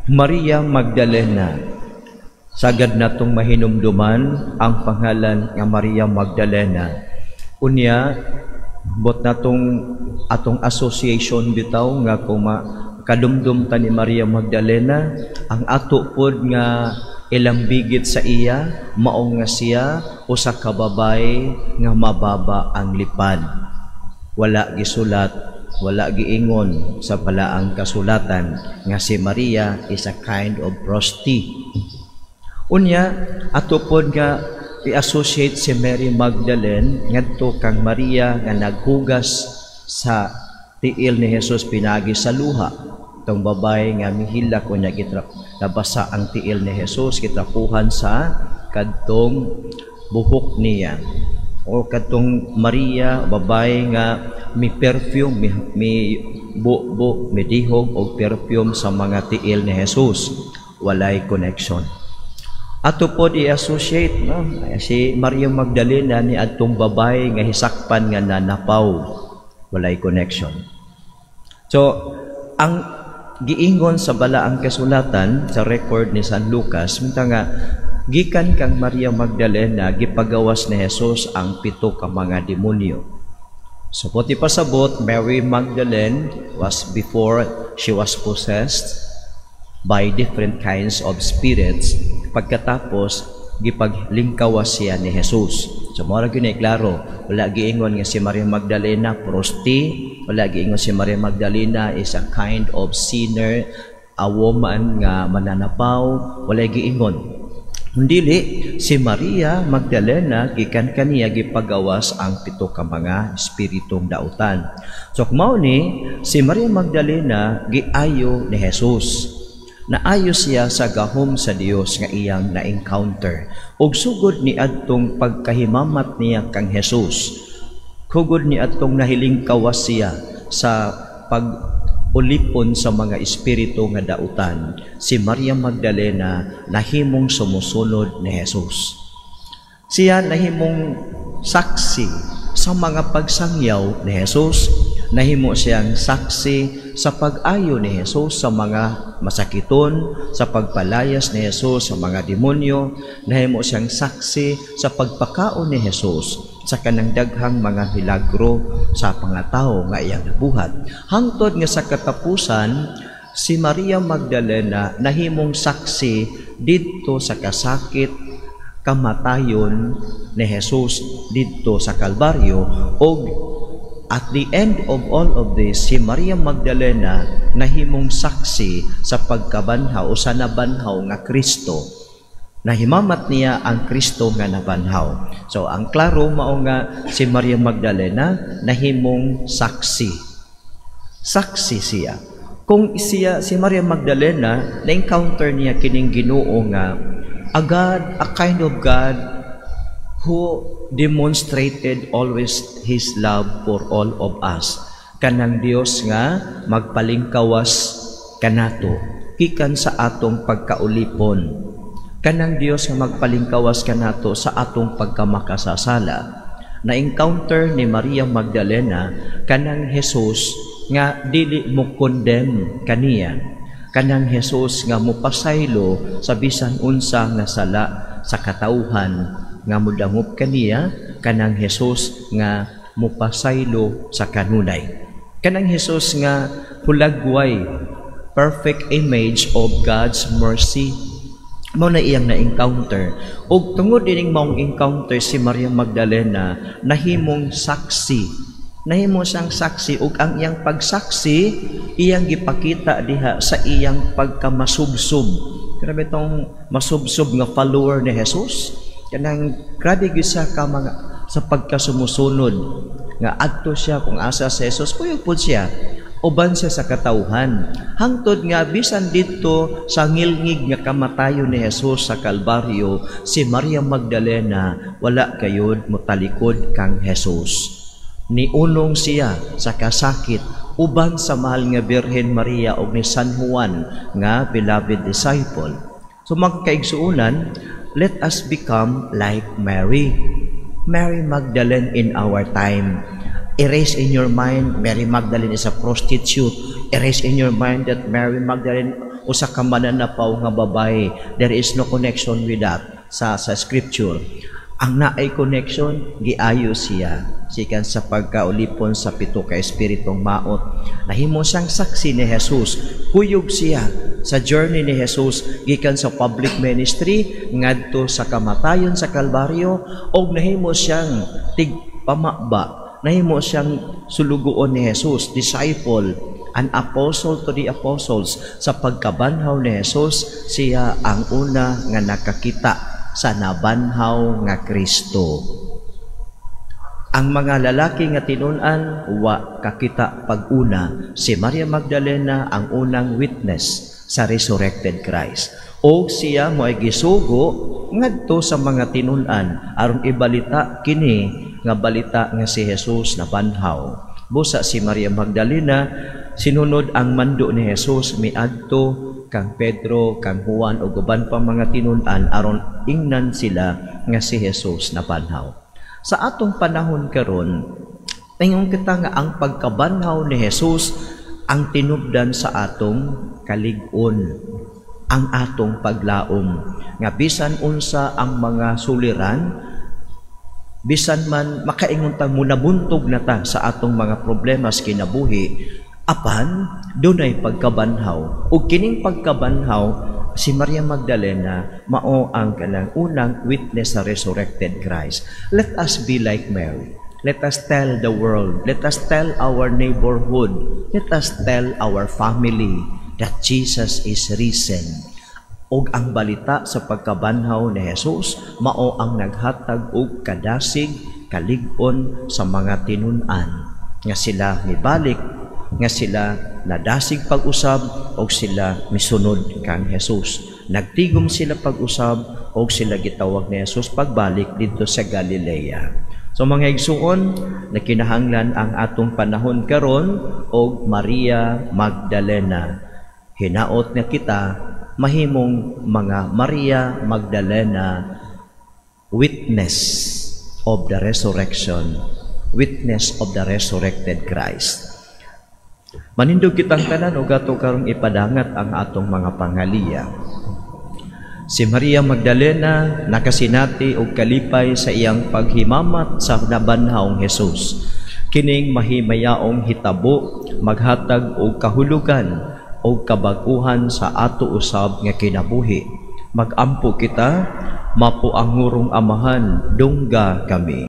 Maria Magdalena. Sagad natong mahinumduman ang pangalan nga Maria Magdalena. Unya, bot natong atong association bitaw nga kung kadumdum ta ni Maria Magdalena, ang ato pod nga ilambigit sa iya mao nga siya usa ka babae nga mababa ang lipad. Wala gisulat, wala giingon sa balaang kasulatan nga si Maria is a kind of prosti. Unya, ato pod nga i-associate si Mary Magdalene ngadto kang Maria nga naghugas sa tiil ni Jesus pinagi sa luha. Tong babae nga mihilak, unya gitra nabasa ang tiil ni Jesus, gitrapuhan sa kadtong buhok niya. O kadtong Maria, babae nga mi perfume, mi bu mi dihog og perfume sa mga tiil ni Jesus. Walay connection. Ato pod i-associate, no, si Maria Magdalena ni adtong babae nga hisakpan nga nanapaw. Walay connection. So, ang giingon sa balaang kasulatan sa record ni San Lucas, minta nga gikan kang Maria Magdalena gipagawas ni Jesus ang pito ka mga demonyo. So buot ipasabot, Mary Magdalene was before she was possessed by different kinds of spirits, pagkatapos gipaglingkawas siya ni Jesus. So mao ra gyud ni klaro, wala giingon nga si Maria Magdalena prosti, wala giingon si Maria Magdalena is a kind of sinner, a woman nga mananapaw, wala giingon. Dili, si Maria Magdalena gikan kaniya gipagawas ang pito ka mga espiritong dautan. So mao ni si Maria Magdalena giayo ni Jesus. Naayo siya sa gahom sa Dios nga iyang na-encounter. Ug sugod ni adtong pagkahimamat niya kang Jesus, sugod ni adtong nahilingkawas siya sa pag ulipon sa mga espiritu nga dautan, si Maria Magdalena nahimong sumusunod ni Jesus. Siya nahimong saksi sa mga pagsangyaw ni Jesus, nahimo siyang saksi sa pag-ayo ni Jesus sa mga masakiton, sa pagpalayas ni Jesus sa mga demonyo, nahimo siyang saksi sa pagpakaon ni Jesus sa kanang daghang mga milagro sa pangatao nga iyang nabuhat. Hangtod nga sa katapusan, si Maria Magdalena nahimong saksi didto sa kasakit kamatayon ni Jesus didto sa Kalbaryo, og at the end of all of this, si Maria Magdalena nahimong saksi sa pagkabanhaw o sa nabanhaw nga Kristo. Nahimamat niya ang Kristo nga nabanhaw. So ang klaro mao nga si Maria Magdalena nahimong saksi. Saksi siya. Kung siya si Maria Magdalena na-encounter niya kining Ginoo nga a God, a kind of God who demonstrated always His love for all of us. Kanang Dios nga magpalingkawas kanato gikan sa atong pagkaulipon. Kanang Dios nga magpalingkawas kanato sa atong pagkamakasasala. Na-encounter ni Maria Magdalena kanang Jesus nga dili mo condemn kaniya. Kanang Jesus nga mopasaylo sa bisan unsa nga sala sa katawhan nga modangop kaniya, kanang Jesus nga mopasaylo sa kanunay. Kanang Jesus nga hulagway, perfect image of God's mercy. Mao na iyang na-encounter. Ug tungod dining maong encounter, si Maria Magdalena nahimong saksi. Nahimo siyang saksi, ug ang iyang pagsaksi iyang gipakita diha sa iyang pagkamasubsob. Grabe tong masubsob nga follower ni Jesus. Kanang grabe gyud sa ka mga sa pagkasumusunod nga adto siya kung asa si Jesus, kuyog pud siya, uban siya sa katawhan. Hangtod nga bisan didto sa ngilngig nga kamatayon ni Jesus sa Kalbaryo, si Maria Magdalena wala kayod motalikod kang Jesus. Niunong siya sa kasakit uban sa mahal nga Birhen Maria og ni San Juan nga beloved disciple. So mga kaigsuonan, let us become like Mary. Mary Magdalene in our time. Erase in your mind, Mary Magdalene is a prostitute. Erase in your mind that Mary Magdalene usa ka mananapaw nga babae. There is no connection with that sa scripture. Ang naay connection, giayo siya sikan sa pagkaulipon sa pito ka espiritong maot. Nahimo siyang saksi ni Jesus. Kuyog siya sa journey ni Jesus gikan sa public ministry ngadto sa kamatayon sa Kalbaryo, og nahimo siyang tigpamaba, nahimo siyang sulugoon ni Jesus, disciple, an apostle to the apostles. Sa pagkabanhaw ni Jesus, siya ang una nga nakakita sa nabanhaw nga Kristo. Ang mga lalaki nga tinun-an wa kakita pag-una. Si Maria Magdalena ang unang witness sa resurrected Christ. O siya mo ay gisugo ngadto sa mga tinun-an aron ibalita kini nga balita nga si Jesus nabanhaw. Busa si Maria Magdalena sinunod ang mando ni Jesus, miadto kang Pedro, kang Juan ug uban pang mga tinun-an aron ingnan sila nga si Jesus nabanhaw. Sa atong panahon karon, ingon kita nga ang pagkabanhaw ni Jesus ang tinubdan sa atong kalig-on, ang atong paglaom nga bisan unsa ang mga suliran, bisan man makaingon tang munabuntog na ta sa atong mga problema sa kinabuhi, apan dunay pagkabanhaw. Ug kining pagkabanhaw, si Maria Magdalena mao ang kanang unang witness sa resurrected Christ. Let us be like Mary. Let us tell the world, let us tell our neighborhood, let us tell our family that Jesus is risen. Og ang balita sa pagkabanhaw ni Jesus mao ang naghatag og kadasig, kalig-on sa mga tinun-an nga sila mibalik, nga sila nadasig pag-usab og sila misunod kang Jesus. Nagtigom sila pag-usab og sila gitawag ni Jesus pagbalik didto sa Galilea. So mga igsuon, nakinahanglan ang atong panahon karon og Maria Magdalena. Hinaot nga kita mahimong mga Maria Magdalena, witness of the resurrection, witness of the resurrected Christ. Manindog kitang tanan ug ato karong ipadangat ang atong mga pangaliya. Si Maria Magdalena nakasinati og kalipay sa iyang paghimamat sa nabanhawng Jesus. Kining mahimayaong hitabo maghatag og kahulugan og kabag-uhan sa ato usab nga kinabuhi. Magampo kita, Mapuang ngurong Amahan, dungga kami.